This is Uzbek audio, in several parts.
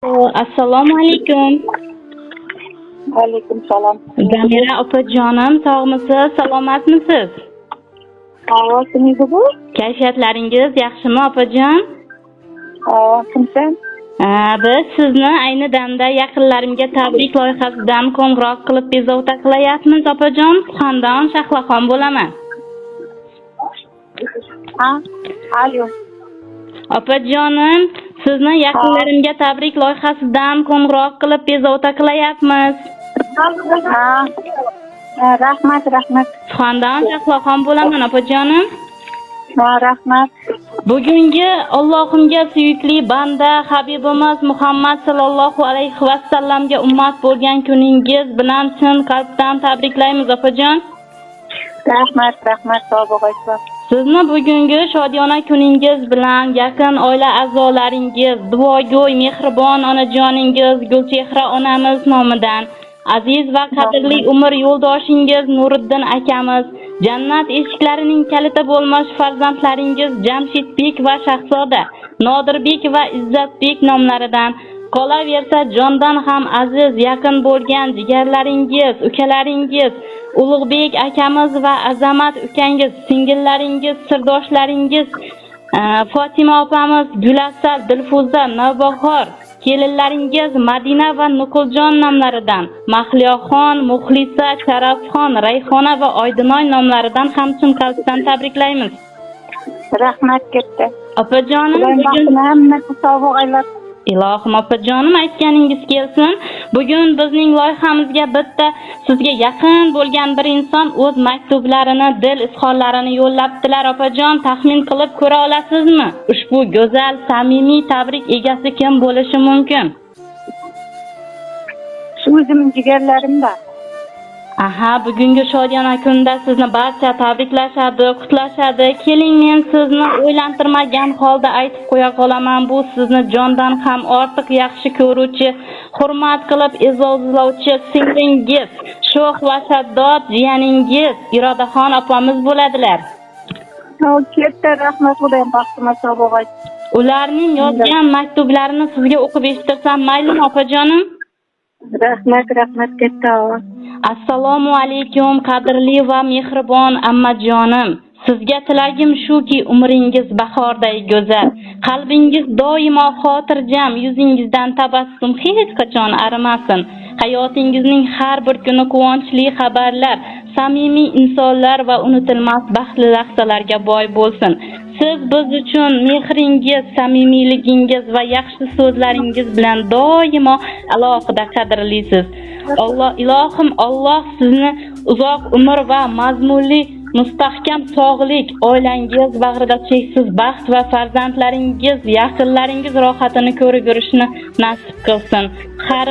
Assalomu alaykum. Alaykum salom. Zamira opajonim, sog'misiz, salomatmisiz? Sog', kim bu? Kayfiyatlaringiz yaxshimi, opajon? Ha, kimsan? Biz sizni ayni damda yaqinlarimga tabrik loyihasidan qo'ng'iroq qilib bezovta qilayapmiz, opajon. Suxandon Shahlaxon bo'laman. Ha? Alo. Opajonim, sizni yaqinlarimga tabrik loyihasidan qo'ng'iroq qilib bezovta qilayapmiz. Ha. Ha, rahmat, rahmat. Suxandon Shahlaxon bo'laman, opajonim. Ha, rahmat. Bugungi Allohimga suyukli banda Habibimiz Muhammad sallallohu alayhi va sallamga ummat bo'lgan kuningiz bilan chin qalbdan tabriklaymiz, opajon. Rahmat, rahmat, sog' bo'ling. Sizni bugungi shodiyona kuningiz bilan yaqin oila a'zolaringiz, duogo'y mehribon onajoningiz Gulchehra onamiz nomidan, aziz va qadrli umr yo'ldoshingiz Nuriddin akamiz, jannat eshiklarining kaliti bo'lmish farzandlaringiz Jamshidbek va Shahzoda, Nodirbek va Izzatbek nomlaridan, qolaversa jondan ham aziz, yaqin bo'lgan jigarlaringiz, ukalaringiz Ulug'bek akamiz va Azamat ukangiz, singillaringiz, sirdoshlaringiz Fotima opamiz, Gulasal, Dilfuza, Navbahor, kelinlaringiz Madina va Nuquljon nomlaridan, Mahliyoxon, Muxlisa, Sharafxon, Rayhona va Oydinoy nomlaridan ham chin qalbdan tabriklaymiz. Rahmat katta. Opajonim, Xudoyim bugun baxtini hammasi sog' bo'linglar. Ilohim, opajonim, aytganingiz kelsin. Bugun bizning loyihamizga bitta sizga yaqin bo'lgan bir inson o'z maktublarini, dil izhorlarini yo'llabdilar, opajon. Taxmin qilib ko'ra olasizmi? Ushbu go'zal, samimiy tabrik egasi kim bo'lishi mumkin? Shu o'zimning jigarlarim-da. Aha, bugungi shodiyona kunda sizni barcha tabriklashadi, qutlashadi. Keling, men sizni o'ylantirmagan holda aytib qo'ya qolaman. Bu sizni jondan ham ortiq yaxshi ko'ruvchi, hurmat qilib e'zozlovchi singlingiz, sho'x va shaddod jiyaningiz Irodaxon opamiz bo'ladilar. Katta rahmat, Xudoyim baxtima sog' bo'lg'ay. Ularning yozgan maktublarini sizga o'qib eshittirsam maylimi, opajonim? Rahmat, rahmat katta. Assalomu alaykum, qadrli va mehribon ammajonim. Sizga tilagim shuki, umringiz bahorday go'zal, qalbingiz doimo xotirjam, yuzingizdan tabassum hech qachon arimasin. Hayotingizning har bir kuni quvonchli xabarlar, samimiy insonlar va unutilmas baxtli lahzalarga boy bo'lsin. Siz biz uchun mehringiz, samimiyligingiz va yaxshi so'zlaringiz bilan doimo alohida qadrlisiz. Alloh, ilohim, Alloh sizni uzoq umr va mazmunli mustahkam sog'lik, oilangiz bag'rida cheksiz baxt va farzandlaringiz, yaqinlaringiz rohatini ko'rib yurishni nasib qilsin. Har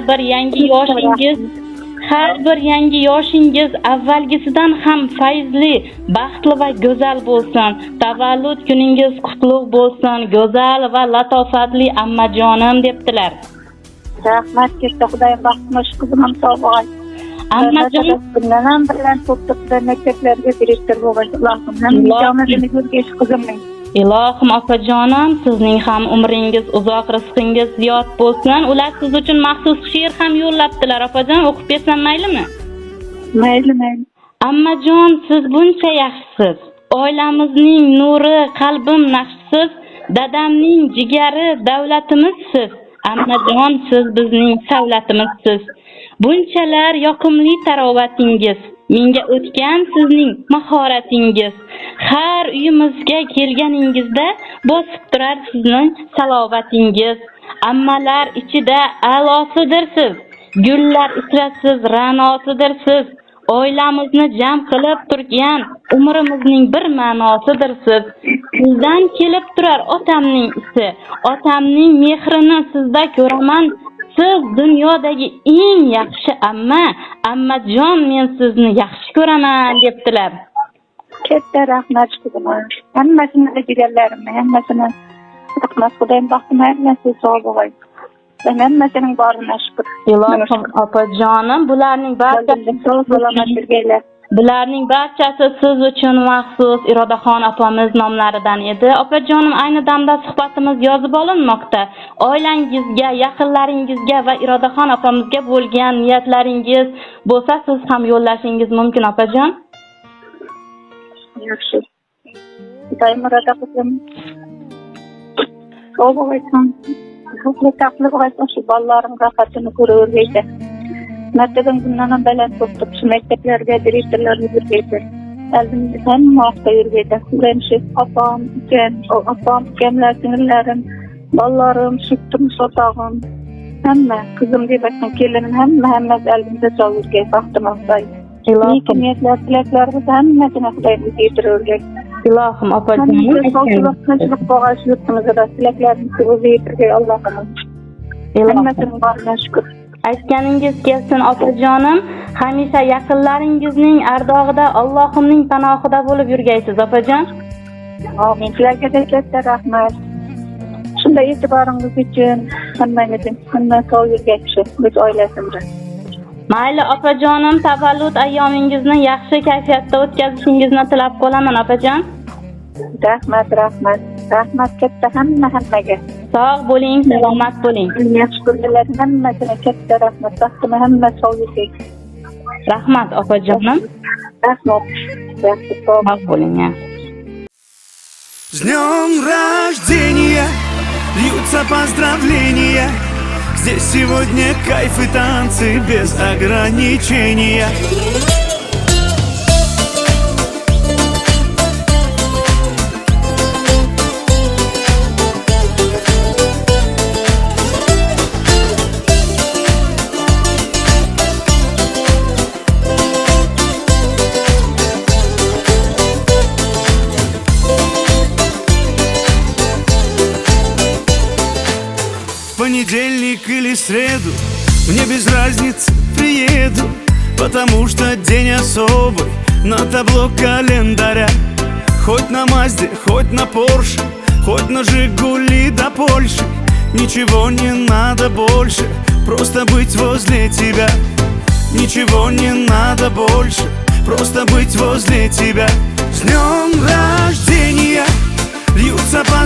bir yangi yoshingiz avvalgisidan ham fayzli, baxtli va go'zal bo'lsin. Tavallud kuningiz qutlug' bo'lsin, go'zal va latofatli ammajonim, debdilar. Rahmat katta, Xudoyim baxtima shu qizim ham sog' bo'lg'ay. Ammajon, Bundan ham bilan to'p maktablarga direktor bo'lg'ay. Ilohim, hamma omadini ko'rgach qizimning. Ilohim, opajonim, sizning ham umringiz uzoq, rizqingiz ziyod bo'lsin. Ular siz uchun maxsus she'r ham yo'llabdilar, opajon, o'qib bersam maylimi? Mayli, mayli. Ammajon, siz buncha yaxshisiz. Oilamizning nuri, qalbim naqshisiz, dadamning jigari, davlatimizsiz. Ammajon, siz bizning savlatimizsiz. Bunchalar yoqimli tarovatingiz, menga o'tgan sizning mahoratingiz. Har uyimizga kelganingizda bosib turar sizni salovatingiz. Ammalar ichida a'losidirsiz, gullar ichra siz ra'nosidirsiz. Oilamizni jam qilib turgan umrimizning bir ma'nosidirsiz. Sizdan kelib turar otamning isi, otamning mehrini sizda ko'raman. Siz dunyodagi eng yaxshi amma, ammajon, men sizni yaxshi ko'raman, debdilar. Katta rahmat qizim. Hammasini, jigarlarimni hammasini rahmat. Xudoyim baxtima hammasi sog' bo'lg'ay. Ben hammasining borini shukur. Ilohim, opajonim, bularning barchasi Sog' salomat yurgaylar. Bularning barchasi siz uchun maxsus Irodaxon opamiz nomlaridan edi. Opajonim, ayni damda suhbatimiz yozib olinmoqda. Oilangizga, yaqinlaringizga va Irodaxon opamizga bo'lgan niyatlaringiz bo'lsa, siz ham yo'llashingiz mumkin, opajon. Yaxshi. Xudoyim Iroda qizim. Sog' bo'lsin. Ruhli taqli bo'lsin, shu bolalarim rohatini ko'ravergaydi. Martaban bundan ham baland bo'lib turib, shu maktablarga direktorlarni yurgaydi. Oldimda hamma vaqtda yurgaydi. Ular shu opam, ukam, opam, ukamlar, singillarim, bolalarim, shu turmush o'rtog'im, hamma qizim deb aytgan kelinim, hammasi oldimda sog' yurgay, baxtim Xudoy. Ilohim, Niyatlar, tilaklarimiz hammasini Xudoyim o'zi yetirvergay. Ilohim opajonim. Hamma sog'lik, tinchlik bo'lg'ay shu yurtimizda, tilaklarimizni o'zi yetirgay Allohim. Ilohim. Hammasini boriga shukur. Aytganingiz kelsin, opajonim. Hamisha yaqinlaringizning ardog'ida, Allohimning panohida bo'lib yurgaysiz, opajon. Amin. Sizlarga da katta rahmat. Shunday e'tiboringiz uchun hammangizning hamma sog' yurgay shu biz oilasimda. Mayli, opajonim, tavallud ayyomingizni yaxshi kayfiyatda o'tkazishingizni tilab qolaman, opajon. Rahmat, rahmat. Rahmat katta hammaga. Sog' bo'ling, salomat bo'ling. Yaxshi ko'rganlarning hammasine katta rahmat. Baxtimi hamma sog' yurgay. Rahmat, opajonim. Rahmat. Yaxshi, sog' Sog' bo'ling. Ya. С днем рождения льются поздравления. Здесь сегодня кайф и танцы без ограничения. В понедельник или среду, мне без разницы, приеду, потому что день особый на табло календаря. Хоть на Мазде, хоть на Порше, хоть на Жигули до Польши, ничего не надо больше, просто быть возле тебя. Ничего не надо больше, просто быть возле тебя. С днем рождения льются по